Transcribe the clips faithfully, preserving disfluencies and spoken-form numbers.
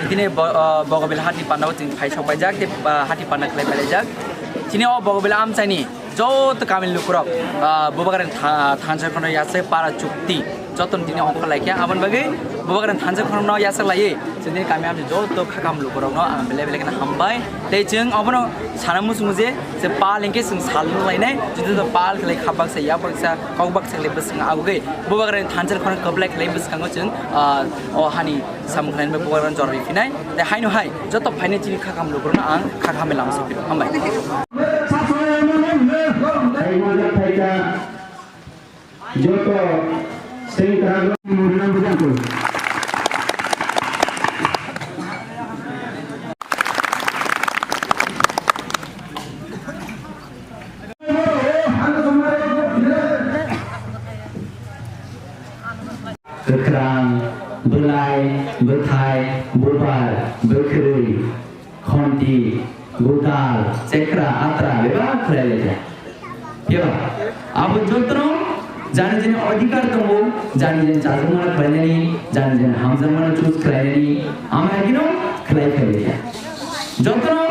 Tini bo-, o, Bogobil hati panda o chwng phai sok paijak, tei, ah, hati panda khlai pailaijak. Tini o Bogobil amchaini joto kamini lukurok, ah, Bubagrani tha-, thansa khorokno yasai para chukti joto tini ongkhor laikha. Aboni bagwi Bubagrani thansa khorokno yasai laiwi chwng tini kami amchaini joto khakam lukurokno ang belai belai kheno hambai. Tei chwng obono sana muchungo je, je pal hinkhe chwng sal nung lainai, juda juda pal khlai kha baksa, yak baksa, kok baksa khlai bwswk agugwi Bubagrani thansa khorokno kwplai khlai bwskango chwng, ah, o hani samung khlainai Bubagrani jora riphinai. Tei haino hai joto phainai chini khakam lukurokno ang khakhambai lama sokphiro. Hambai. Joto sengkrak rok murna bujangkul. Kwkhrang, bwlai, bwthai, bubar, bwkhwrwi, khonti, gwdal, chekra, atra bebak khlai laikha. Phiya ba, abo jotono jani jani adhikar tongo, jani jani chajakmano khlainani, jani jani hamjakmano choose khlainani, ama haikhe no khlai phai laikha. Jotono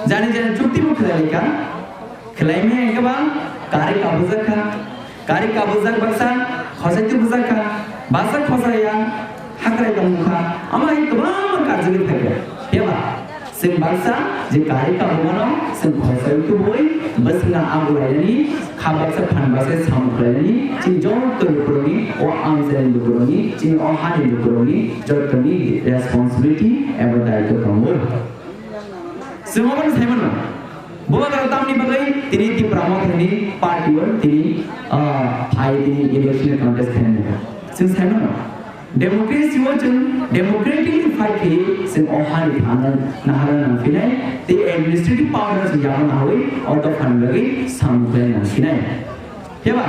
jani jani chukti bo khlai laikha. Khlaimaya hinkhe ba kari kabujak kha, kari kabujak baksa khosai tubujak kha, baksa khosai ya hakrai tongmung kha, ama hai kwbangma karjagwi phaikha. Phiya ba chwng baksa je kari kabumano chwng khosai tubui bwswkno abu lainani, kha baksa phan baksa samung khlainani, chini joto lukurokni, o amchaini lukurokni, chini o hani lukurokni jotoni responsibility eba daitw tongo. Chwng obono sai mano. Bubagra tamni bagwi tini Tipra Mothani party o tini, ah, phai tini election contest khainani. Chwng sai mano. Democracy o chwng democratically fight khe chwng o hani thana nahara nang phinai tei administrative power no chwng yama nawi o dophani bagwi samung khlai nang phinai. Phiya ba?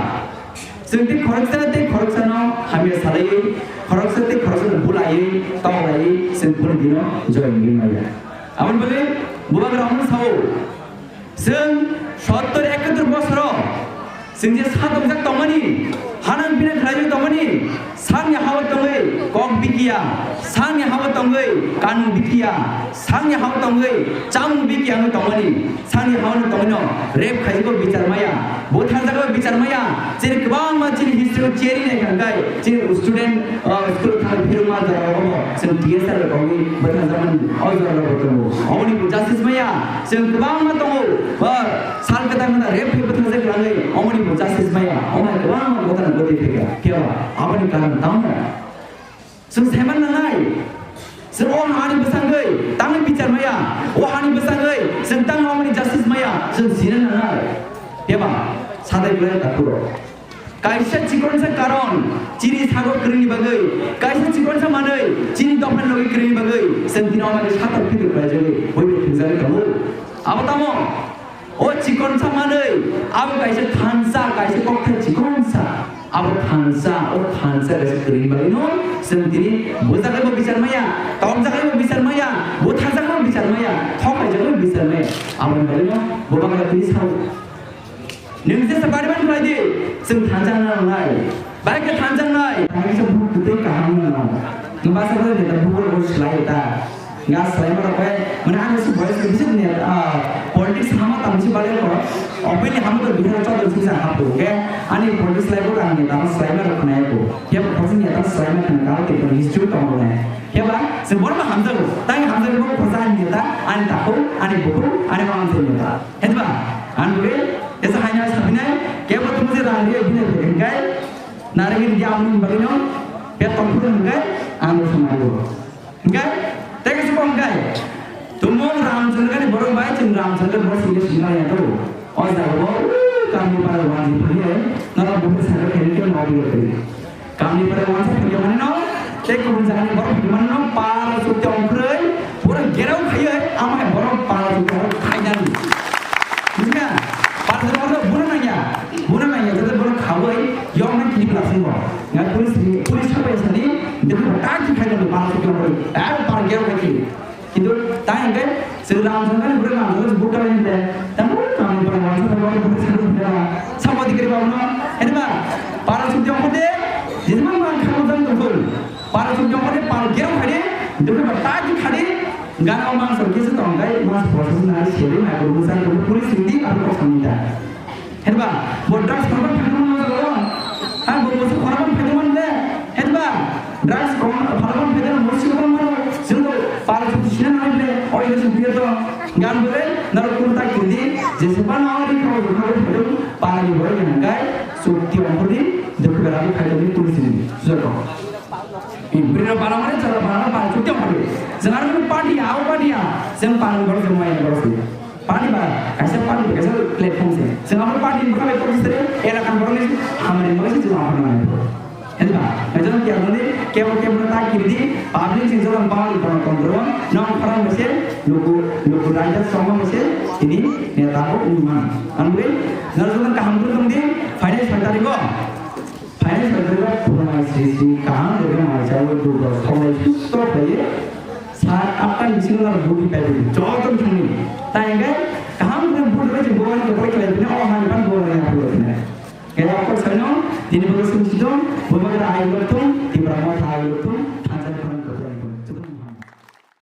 Chwng tei khoroksa tei khoroksano hamya salaiwi, khoroksa tei khoroksano bulaiwi, toklaiwi chwng kunu dino joy wngwi maya. Aboni bagwi Bubagra omono sao, chwng sottor ekattor bosoro chwng je sadokjak tongmani, hanang bina khlaijak tongmani, sakni hao tongwi kok bikiya, sakni hao tongwi kanmung bikiya, sakni hao tongwi chamung bikiya wngwi tongmani. Sani haono tongwino rape khaijago bichar maya, butharjago bichar maya, chini kwbangma chini history o cheri nai kha hwnkhe chini student, ah, school thang phiruma jora rogo chwng T S R rok wngwi butharjakmani o jora rogo tongo. Omoni bo justice maya, chwng kwbangma tongo, ah, sal kwtal kwtal rape khai butharjak langwi omoni bo justice maya, omo hai kwbangma ghotona ghotwi phaikha. Phiya ba aboni karon tamo? Chwng saiman nangnai. Chwng o hani bwsangwi tangwi bichar maya, o hani bwsangwi chwng tang hamani justice maya, chwng sina nangnai. Phiya ba, sadai kwlai takhuk rok. Kaisa chikonsa karon chini sago kwrwngni bagwi, kaisa chikonsa manwi chini dophani logi kwrwngni bagwi, chwng tini hamani satok phitok khlaijagwi, boibo thwngjagwi tongo. Abo tamo? O chikonsa manwi, abo kaisa thansa, kaisa kokthai chikonsa. Abo thansa, o thansa kaisa kwrwini bagwino chwng tini bujagaibo bichar maya, tokjagaibo bichar maya, butharjakbo bichar maya, thokaijakbo bichar maya. Aboni bagwino bo bakra tini sao. Nwng jesa bariman khlai di, chwng thansa nang nai. Bai khe thansa nai. Bai khe buk tei kaham nang. Nwng basa khe neta buk rok slai ta. Nga swlaima rok khe, mane, ang se boys ni bisik ni, ah, politics hama tamo se bale ko, openly hama to Bihar chodron sisa hapu, okay? Ani politics lai ko ang ni tamo swlaima rok khna ko. Khe bo khosni tamo swlaima khna ka, te ko history to mo ne. Khe ba, se bor ma hamjago, tang hamjago ko khosa ani ta, ani tapu, ani buku, ani ma ang se ta. Hetba, ang ke, esa haina sabinai, khe bo tumu je rang ri bine kai, nari ri amni bagino, pe tong pun kai, ang samai ko. Hingke, tei kaisa kok hingke, tumung Ramchandra ni borok bai chwng Ramchandra borok singke singla ya to. O jaga bo, uh, kamni para wansi phai, nara buphur sakha khe khe nodi ya khe. Kamni para wansi phai mani no, tei kubun jaga ni borok phai mani no, para chukti ongkhorwi, pura gerao khaiwi, ama hai borok para chukti ongkhorwi khainani. Bujiya, para chukti ongkhorwi buna nangya, buna nangya, jate borok khawi, yong na kini plasing bo. Nga police, police sabai sani, debu ta ki khai dong, ma ki dong, eh, par gel khai ki. Kintu ta hingke, chwng Ramchandra ni bwrwi Ramchandra ni bukka lai hinde, tamo kami para Ramchandra ni bwrwi Ramchandra ni bwrwi. Sama dikri ba uno, hede ba, para sukti ongkode, jisma ma khamu dang dong. Para chukjong kade, para gerong kade, dukhe ba ta ki kade, gana o mangsa kisa tong kai, mas process na seri na guru sa guru puri sindi aru kok samita. Henba, bo drugs khorokma phaidung mano jalo. Ha, bo musu khorokma phaidung mano le. Henba, drugs khorokma phaidung mano, musu khorokma mano. Jumbo, para chukjong sina na le, oi le sumpiya to. Gan bole, naro kunta kindi, jese pa na ori khorokma phaidung, para ni bole nang kai, sukti ongkodi, dukhe ba ta ki kade ni puri sindi. Sujako. Bwrwi rok bana mani chwla bana bana chukti ongkha di. Jwng aro party ya, abo party ya. Jwng party borok jwng mai borok se. Party ba kaisa party ba kaisa platform se. Jwng abo party ni bwkha bai kok sere elaka borok ni hamari borok se jwng abo nang. Hwnba, jwng kebo ni kebo kebo ta kiri di, public se jwng bang borok kontrol. Nong khorang se luku luku raja songma se ini neta ko umman. Amri nang jwng kaham guru tong di, finance secretary ko. Finance secretary rok phuranai sri sri kaham rwgwi mai chaui dugro somoi susto khlaiwi sat atta ni bisingo norok vote ri paiwi joto thangwi. Tai hwnkhe kaham khe vote rwgwi chwng vote rwgwi khlai phino o hani phan vote rwgwi phano phino. Khe o kok saino tini bagwi sumsito, Bubagra ayuk rok thung, Tipra Motha ayuk rok thung,